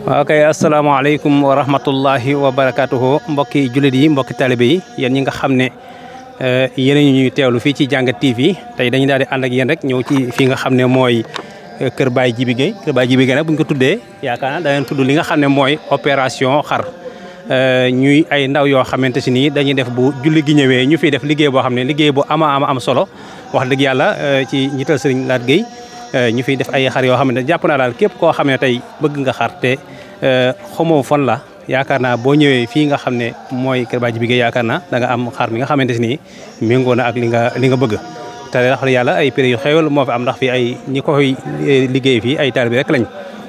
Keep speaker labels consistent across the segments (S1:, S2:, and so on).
S1: ok asalaamaaleykum wa rahmatullahi wa barakatuhu mbokki jullit yi mbokki talibé yi yéen ñi nga xam ne yéen a ñuy teewlu fii ci Jàngat TV tey dañu daal di ànd ak yéen rek ñëw ci fii nga xam ne mooy Kër Baye Djibi Gueye Kër Baye Djibi Gueye nag bu ñu ko tuddee yaakaar naa da leen tudd li nga xam ne mooy opération xar ñuy ay ndaw yoo xamante si nii dañuy def bu julli gi ñëwee ñu fiy def liggéey boo xam ne liggéey bu am solo wax dëgg yàlla ci njiital Serigne Laat Gueye ñu fiy def ay xar yoo xam ne jàpp naa daal képp koo xam ne tey bëgg nga xar te xamoo fan la yaakaar naa boo ñëwee fii nga xam ne mooy Kër Baye Djibi Gueye yaakaar naa da nga am xar mi nga xamante si nii méngoo na ak li nga bëgg te wax yàlla ay prix yu xewal moo fi am ndax fii ay ñi koy liggéey fii ay taalibe rek lañ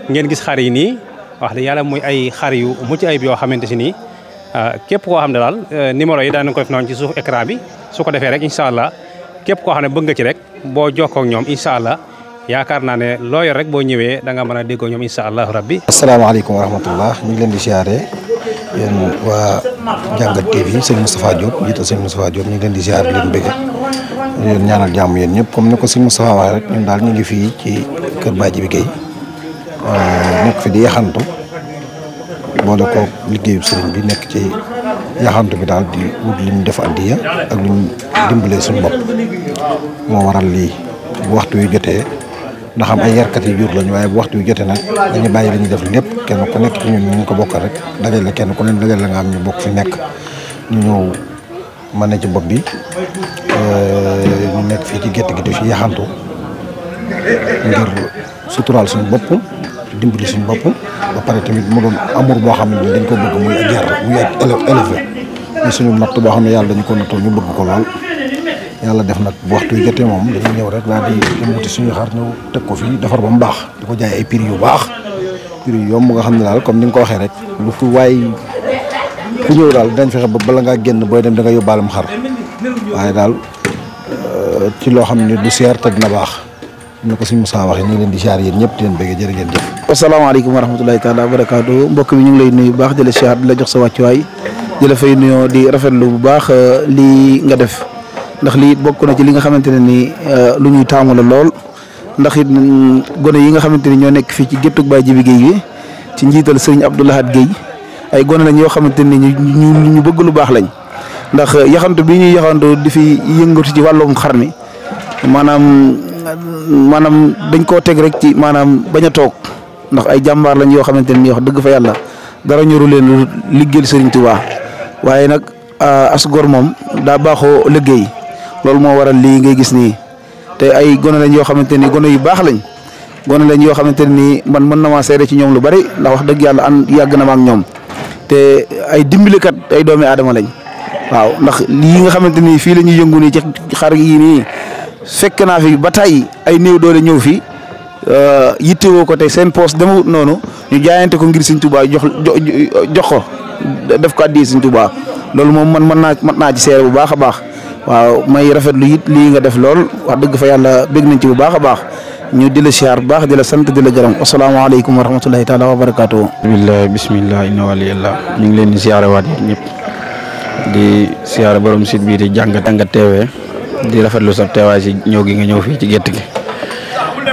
S1: ngeen gis xar yi nii wax dëgg yàlla muy ay xar yu mucc ayib yoo xamante si nii képp koo xam ne daal numéro yi daan ko def noonu ci suuf écran bi su ko defee rek incha allah képp koo xam ne bëgg nga ci rek boo jokkoo ak ñoom incha allah yaakaar naa ne loo yor rek boo ñëwee da nga mën a déggoo ñoom incha allahu rabbi.
S2: asalaamaaleykum wa rahmatullah ñu ngi leen di siyaare yéen waa Jàngat TV sëñ Moustapha Diop jiital sëñ Moustapha Diop ñu ngi leen di siyaare di leen bëgg yéen ñaanal jàmm yéen ñëpp comme ni ko sëñ Moustapha waxee rek ñun daal ñu ngi fii ci Kër Baye Djibi Gueye nekk fi di yaxantu boole ko liggéeyu sëriñ bi nekk ci yaxantu bi daal di wut li ñu def addiya ak lu ñu dimbalee suñu bopp moo waral lii bu waxtu wi jotee ndax am ay yarkat yi jur lañu waaye bu waxtu wi jotee nag dañu bàyyi la ñuy def lépp kenn ku nekk ci ñun ñu ngi ko bokkal rek dajale kenn ku ne dajale nga am ñu bokk fi nekk ñu ñëw ma ne ci bopp bi ñu nekk fii ci gétt gi di fi yaxantu ngir suturaal suñu bopp dimbali suñu bopp ba pare tamit mu doon amour boo xam ne dañ ko bëgg muy ak yar muy ak élevé muy suñu natt boo xam ne yàlla dañu ko nattoo ñu bëgg ko lool yàlla def nag bu waxtu yu jotee moom dañuy ñëw rek daal di dem wuti suñu xar ñëw teg ko fii defar ba mu baax di ko jaay ay prix yu baax prix yu yomb nga xam ne daal comme ni nga ko waxee rek lu fu waay ku ñëw daal dañ fexe ba bala ngaa génn booy dem da nga yóbbaalum xar waaye daal ci loo xam ne du seer te dina baax ñu ko suñu Moussa waxee ñu ngi leen di siyaar yéen ñëpp di leen bëgg jërë ngeen jëf.
S3: asalaamaaleykum wa rahmatulahi taala wa barakaatu mbokk mi ñu ngi lay nuyu bu baax di la siyaar di la jox sa wàccuwaay di la fay nuyoo di rafetlu bu baax lii nga def ndax lii bokk na ci li nga xamante ne nii lu ñuy taamu la lool ndax it gone yi nga xamante ni ñoo nekk fii ci géttug Baye Djibi Gueye bi ci njiital sëriñ Abdou Lahad Gueye ay gone lañ yoo xamante ni ñu bëgg lu baax lañ ndax yaxantu bi ñuy yaxantu di fi yëngatu ci wàllum xar mi maanaam dañ koo teg rek ci maanaam bañ a toog ndax ay jàmbaar lañ yoo xamante ne nii wax dëgg fa yàlla dara ñoru leen liggéeyal Sëriñ Tuubaa waaye nag as gor moom daa baaxoo liggéey loolu moo waral lii ngay gis nii te ay gone lañ yoo xamante ni gone yu baax lañ gone lañ yoo xamante ne nii man mën na maa seede ci ñoom lu bari ndax wax dëgg yàlla yàgg na ma ak ñoom te ay dimbalikat ay doomi aadama lañ waaw ndax lii nga xamante ni fii la ñuy yëngu nii ci xar yi nii fekk naa fi ba tey ay néew doole ñëw fi yittewoo ko tey seen poos demewut noonu ñu jaayante ko ngir Sëriñ Tuubaa jox ko def ko addi Sëriñ Tuubaa loolu moom man mën naa ci seere bu baax a baax waaw may rafetlu it lii nga def lool wax dëgg fa yàlla bég nañ ci bu baax a baax ñu di la siyaar bu baax di la sant di la gërëm asalaamaaleykum wa rahmatulahi taala wa barakaatu.
S4: bisimilah inna waliyallah ñu ngi leen di siyaare waat yéen ñëpp di siyaare borom site bii di Jàngat TV di rafetlu sa teewaay si ñëw gi nga ñëw fii ci gétt gi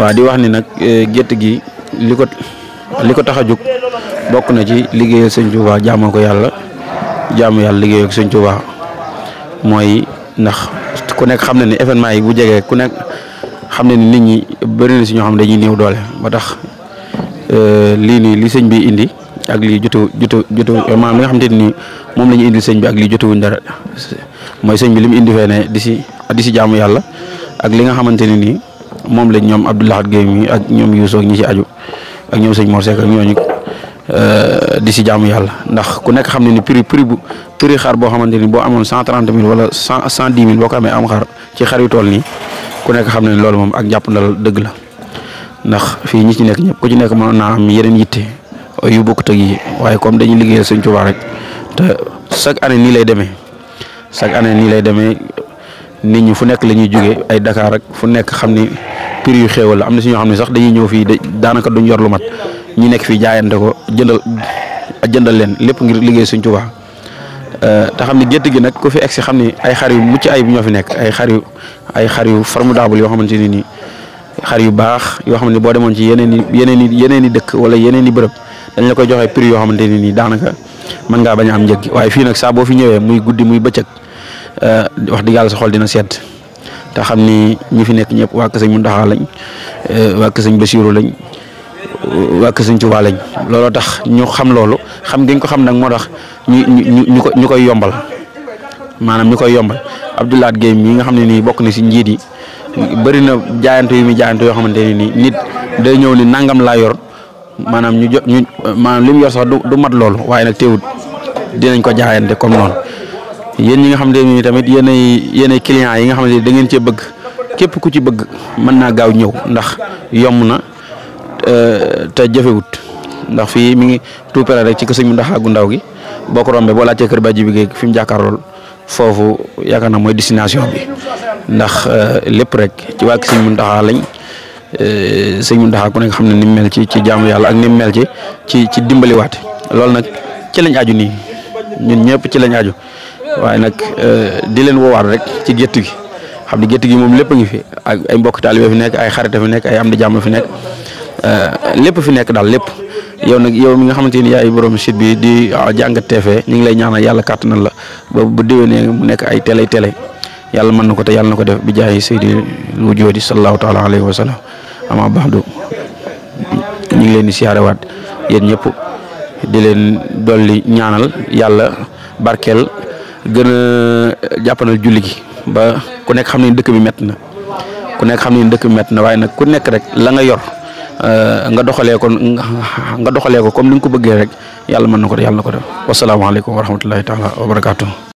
S4: waaw di wax ni nag gétt gi li ko tax a jóg bokk na ci liggéeyal Sëñ Tuubaa jaamoo ko yàlla liggéeyal ak Sëñ Tuubaa mooy ndax ku nekk xam na ni événement yi bu jegee ku nekk xam ne ni nit ñi bëri na si ñoo xam ne dañuy néew doole ba tax lii nii li sëñ bi indi ak lii jotu maanaam li nga xamante ni moom la ñu indi sëñ bi ak lii jotewuñ dara mooy sëñ bi li mu indi fee ne di si jaamu yàlla ak li nga xamante ne nii moom lañ ñoom Abdou Lahad Gueye mi ak ñoom Youssou ak ñi ci aju ak ñoom sëñ Mor Seck ak ñooñu di si jaamu yàlla ndax ku nekk xam ne ni prix xar boo xamante ni boo amoon 130 000 wala 110 000 boo ko amee am xar ci xar yu toll nii ku nekk xam ne ni loolu moom ak jàpp ndal dëgg la ndax fii ñi ci nekk ñëpp ku ci nekk mën naa am yeneen yitte yu bokkut ak yi waaye comme dañuy liggéeyal Sëñ Tuubaa rek te chaque année nii lay demee nit ñi fu nekk la ñuy jógee ay Dakar rek fu nekk xam ni prix yu xéewal la am na si ñoo xam ne sax dañuy ñëw fii daanaka duñ yor lu mat ñi nekk fii jaayante ko jëndal leen lépp ngir liggéey Sëñ Tuubaa te xam ni gétt gi nag ku fi egg si xam ni ay xar yu mucc ayib ñoo fi nekk ay xar yu formidable yoo xamante ni nii xar yu baax yoo xam ne boo demoon ci yeneen i dëkk wala yeneen i bërëb dañ la koy joxe prix yoo xamante ne nii daanaka mën ngaa bañ a am njëg gi waaye fii nag saa boo fi ñëwee muy guddi muy bëccëg wax dëgg yàlla sa xol dina sedd te xam ni ñi fi nekk ñëpp waa Kër Sëñ Mountakha lañ waa Kër Sëñ Bassirou lañ waa Kër Sëñ Touba lañ looloo tax ñu xam loolu xam gi ñu ko xam nag moo tax ñu koy yombal maanaam ñu koy yombal Abdoulaye Guèye mi nga xam ne nii bokk na si njiit yi bëri na jaayante yu muy jaayante yoo xamante ne nii nit day ñëw ni nangam laa yor maanaam maanaam li mu yor sax du mat loolu waaye nag teewut dinañ ko jaayante comme noonu yéen ñi nga xamante ne nii tamit yéenay clients yi nga xamante ne da ngeen cee bëgg képp ku ci bëgg mën naa gaaw ñëw ndax yomb na te jafewut ndax fii mi ngi tout près rek ci Kër Sëñ Mountakha gu ndaw gi boo ko rombee boo laajtee kër Badji bi fi mu jàkkaarlool foofu yaakaar naa mooy destination bi ndax lépp rek ci waa Kër Sëñ Mountakha lañ Sëñ Mountakha ku nekk xam ne ni mu mel ci jaamu yàlla ak ni mu mel ci dimbaliwaate loolu nag ci lañ aju nii ñun ñëpp ci lañ aju waaye nag di leen woowaat rek ci gétt gi xam ne gétt gi moom lépp a ngi fi ak ay mbokk taalibe fi nekk ay xarita fi nekk ay am di jàmm fi nekk lépp fi nekk daal lépp yow nag yow mi nga xamante ni yaay borom site bi di Jàngat TV ñu ngi lay ñaanal yàlla kàttanal la ba bu déwénee mu nekk ay télé yàlla mën na ko te yàlla na ko def bi jaay Seydi Wujuudi sallallahu taala alayhi wa sallam ama baxdu ñu ngi leen di siyaarewaat yéen ñëpp di leen dolli ñaanal yàlla barkeel gën a jàppanal julli gi ba ku nekk xam ne dëkk bi métti na waaye nag ku nekk rek la nga yor nga doxalee ko comme ni nga ko bëggee rek yàlla mën na ko def wasalaamaaleykum wa rahmatullahi taala wa barakaatu.